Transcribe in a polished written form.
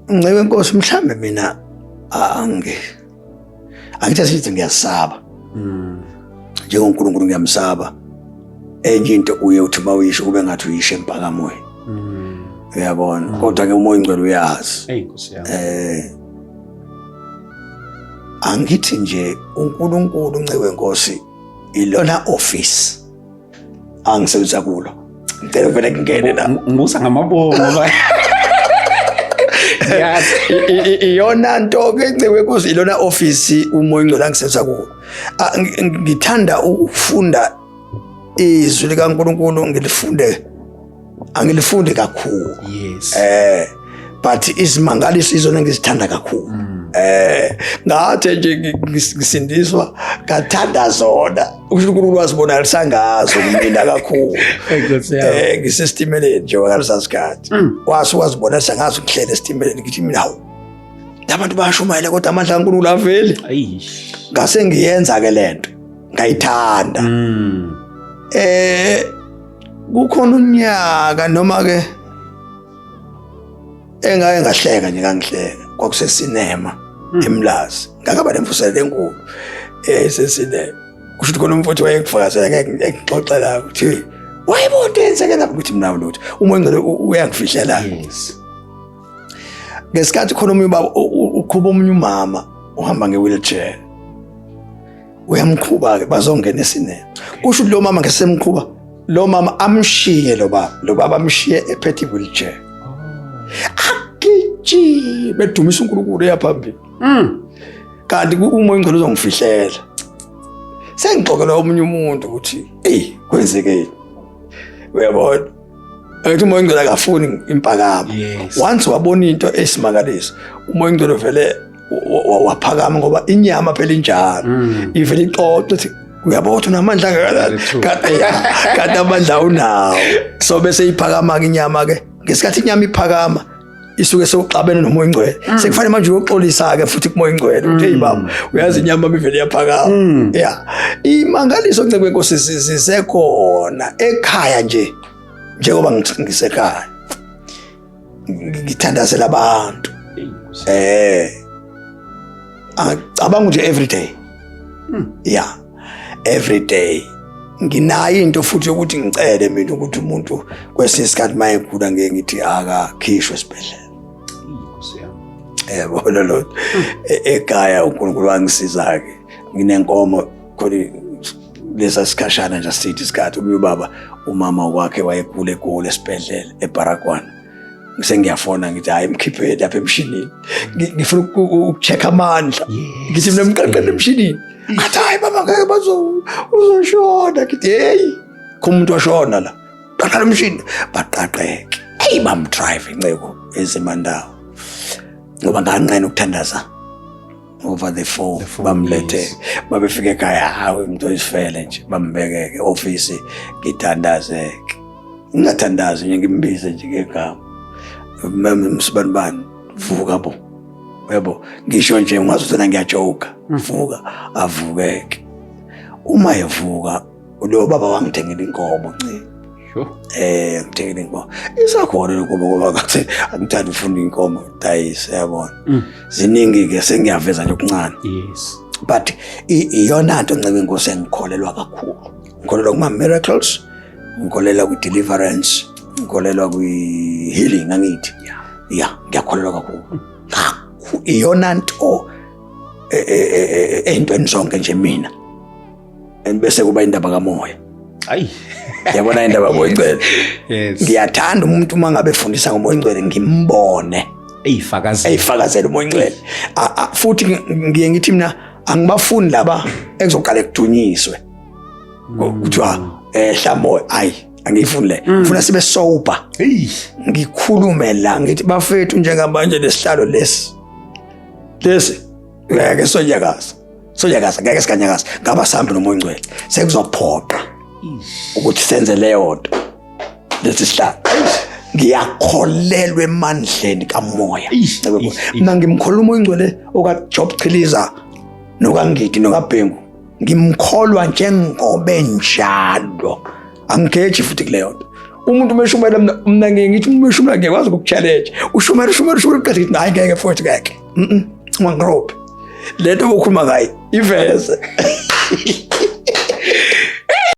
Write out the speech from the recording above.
Ncebe Nkosi, mhlambe mina angi angithi sithi ngiyasaba. NjengoNkulunkulu ngiyamsaba. Enye into uye uthi uma uyisho kube ngathi uyisho empakamweni. Uyabona? Kodwa ke uMoya oNgcwele uyazi. Hey Nkosi yami. Angithi nje uNkulunkulu, Ncebe Nkosi, ilona office angisebenzisa kulo. Ngicela vele ngingene la. Ngibuza ngamabomu ngoba Yazi. Iyona nto ke, Ncebe Nkosi, ilona office uMoya oNgcwele angisebenzisa kulo. Ngithanda ukufunda izwi likaNkulunkulu, ngilifunde, angilifundi kakhulu. But izimangaliso izona engizithanda kakhulu. Ngathi nje ngisindiswa ngathanda zona. Usho uNkulunkulu wazibonakalisa ngazo kumina kakhulu. Nkosi yami. Ngisesitimeleni nje wakalesa sikhathi. Wase wazibonakalisa ngazo ngihlele esitimeleni, ngithi mina, hawu, labantu bayashumayela kodwa amandla kaNkulunkulu aveli. Eish. Ngase ngiyenza ke lento. Ngayithanda. Kukhona unyaka noma ke engake ngahleka nje, ngangihleka, kwakusesinema eMlazi, ngakaba nemvuselelo enkulu esesinema. Kusho ukuthi khona umfowethu wayengifakazela, ngeke engixoxela ukuthi wayebona into eyenzeke lapho, ukuthi mina lutho, uMoya oNgcwele uyangifihlela. Ngesikhathi khona omunye ubaba uqhuba omunye umama uhamba nge-wheelchair, uyamqhuba-ke, bazongena esinema. Kusho ukuthi lo mama ngesemqhuba, lo mama amshiye lo baba, lo baba amshiye ephethe i-wheelchair, agijime edumisa uNkulunkulu eya phambili. Kanti uMoya oNgcwele uzongifihlela. Sengixoxela omunye umuntu ukuthi eyi, kwenzekeni, uyabona, angithi uMoya oNgcwele akafuni impakamo. Once wabona into esimangaliso, uMoya oNgcwele vele waphakama, ngoba inyama phela injalo, ivele ixoxe ithi, uyabona ukuthi unamandla angakanani, Very true. kanti ya, kanti amandla unawo. So bese iphakama-ke inyama-ke. Ngesikhathi inyama iphakama, isuke sewuxabene noMoya oNgcwele. Sekufanele manje uyoxolisa-ke futhi kuMoya oNgcwele ukuthi, hey baba, uyazi inyama ivele iyaphakama. Ya, imangaliso, Ncebe Nkosi, zisekhona ekhaya nje. Njengoba ngisekhaya ngithandazela abantu, angicabanga nje every day, yeah, every day nginayo into futhi yokuthi ngicele mina ukuthi umuntu kwesinye isikhathi mayegula, ngeke ngithi akakhishwe esibhedlela. Nkosi yami. Yebo, lo ekhaya uNkulunkulu wangisiza ke, nginenkomo khona. Lesa sikhashana nje sithi isikhathi omunye ubaba, umama wakhe wayegula egula esibhedlela eBaragwana, sengiyafona ngithi, hayi, mkhipheni lapha emshinini. Ngifuna uku-check amandla. Ngithi mina, mqaqele emshinini. Athi, hayi baba, ngeke, bazo uzoshona. Ngithi, hey, kho umuntu washona la, qaqala umshini, baqaqeke. Hey, bam-drive, inceko ezimandawo, ngoba nganqena ukuthandaza over the phone. The phone. Bamlethe. Babefika ekhaya, hawu, umuntu oyisifele nje, bambekeke office, ngithandazeke, ngingathandazi nje, ngimbize nje ngegama, "Msibanibani, vuka bo." Yebo, ngisho nje ungazi ukuthi ngiyajoka, vuka, avukeke. Uma evuka, lo baba wangithengela inkomo, nci. Ngithengela inkomo, isakhona le nkomo, ngoba ngathi angithandi ufuna inkomo dayise, yabona. Ziningi ke, sengiyaveza nje okuncane. But iyona nto, Ncebe Inkosi, engikholelwa kakhulu. Ngikholelwa kuma miracles, ngikholelwa kwi deliverance, ngikholelwa kwi healing, angithi? Yeah, ngiyakholelwa kakhulu. Kakhulu, iyona nto ey'ntweni zonke nje mina, and bese kuba indaba kamoya. Ayi. Yabona indaba kaMoya Ngcwele. Yes. Ngiyathanda umuntu uma ngabe efundisa ngoMoya Ngcwele, ngimbone Eyifakazela. Eyifakazela uMoya Ngcwele. Futhi ngiye ngithi mina angibafuni laba ekuzoqala kudunyiswe, kuthiwa hlamoya. Ayi, angiyifuni le. Ngifuna sibe sober. Hey. Ngikhulume la ngithi, bafethu, njengamanje lesihlalo lesi lesi ngeke sonyakaza, sonyakaza, ngeke sikanyakaza, ngaba sihambe noMoya Ongcwele. Sekuzophoqa ukuthi senze leyo nto. Lesi sihlalo, ngiyakholelwa emandleni kamoya. Eish, eish, eish. Mina ngimkholwa uMoya Ongcwele okaJob Chiliza nokaNgidi nokaBhengu, ngimkholwa njengoba enjalo, angigeji futhi kuleyo nto. Umuntu uma eshumayela, mina ngeke ngithi umuntu eshumayela ngiyakwazi ukukuchallenge. Ushumayela, ushumayela, ushumayela, uqede ngithi hayi ngeke mfowethu, ngeke. Ungangirobhi. Le nto okhuluma ngayo iveze.